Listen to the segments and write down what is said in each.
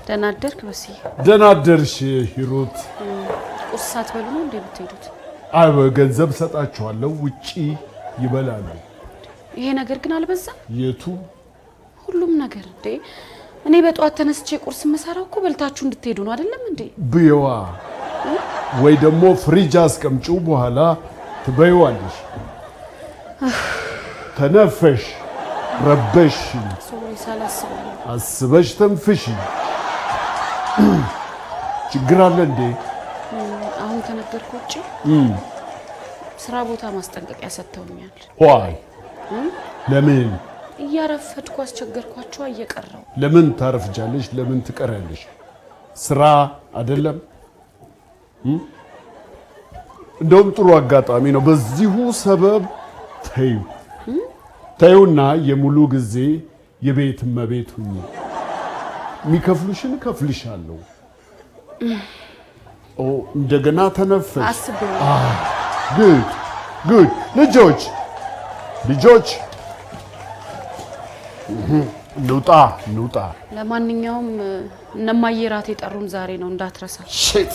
ደህና አደርክ በስዬ? ደህና አደርሽ ሂሩት። ቁርስ ሳትበሉ ነው እንዴ የምትሄዱት? አይ፣ ገንዘብ ሰጣችኋለሁ፣ ውጪ ይበላሉ። ይሄ ነገር ግን አልበዛም? የቱ? ሁሉም ነገር እንዴ። እኔ በጠዋት ተነስቼ ቁርስ የምሰራው እኮ በልታችሁ እንድትሄዱ ነው፣ አይደለም እንዴ? ብየዋ ወይ ደግሞ ፍሪጅ አስቀምጪው፣ በኋላ ትበይዋለሽ። ተነፈሽ፣ ረበሽ። Sorry፣ ሳላስበው ነው። አስበሽ ተንፍሽ። ችግር አለ እንዴ? አሁን ከነገርኩ ውጭ ስራ ቦታ ማስጠንቀቂያ ሰጥተውኛል። Why? ለምን? እያረፈድኩ አስቸገርኳቸው እየቀረው። ለምን ታረፍጃለሽ? ለምን ትቀሪያለሽ? ስራ አይደለም? እንደውም ጥሩ አጋጣሚ ነው። በዚሁ ሰበብ ተዩ ተዩና የሙሉ ጊዜ የቤት እመቤት ሁኚ። የሚከፍሉሽን እከፍልሻለሁ። ኦ፣ እንደገና ተነፈሽ። አስቤው። Good, good። ልጆች፣ ልጆች፣ እንውጣ፣ እንውጣ። ለማንኛውም እነማዬ ራት የጠሩን ዛሬ ነው፣ እንዳትረሳ። Shit፣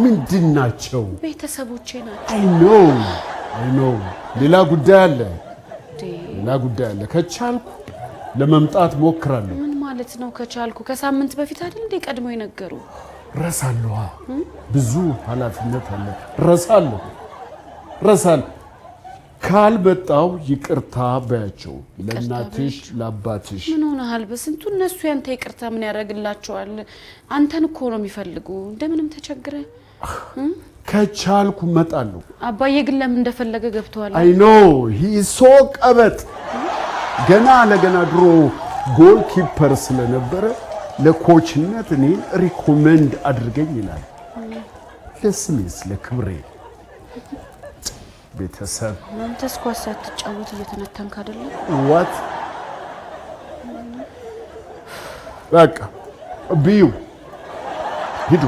ምንድን ናቸው? ቤተሰቦቼ ናቸው። I know, I know። ሌላ ጉዳይ አለ፣ እንዴ? ሌላ ጉዳይ አለ። ከቻልኩ ለመምጣት ሞክራለሁ። ምን ማለት ነው ከቻልኩ? ከሳምንት በፊት አይደል እንዴ ቀድሞ የነገሩ? ረሳለሁ። ብዙ ኃላፊነት አለ። ረሳለሁ፣ ረሳለሁ። ካልመጣው ይቅርታ በያቸው ለእናትሽ ለአባትሽ። ምን ሆነሃል? በስንቱ እነሱ ያንተ ይቅርታ ምን ያደርግላቸዋል? አንተን እኮ ነው የሚፈልጉ። እንደምንም ተቸግረ ከቻልኩ እመጣለሁ። አባዬ ግን ለምን እንደፈለገ ገብተዋል። I know, he so ቀበጥ። ገና ለገና ድሮ goalkeeper ስለነበረ ለ coach ነት እኔን recommend አድርገኝ ይላል። ለስሜስ ለክብሬ ቤተሰብ። አንተስ ኳስ ሳትጫወት እየተነተንክ አይደለም? What? በቃ ብዩ፣ ሂዱ።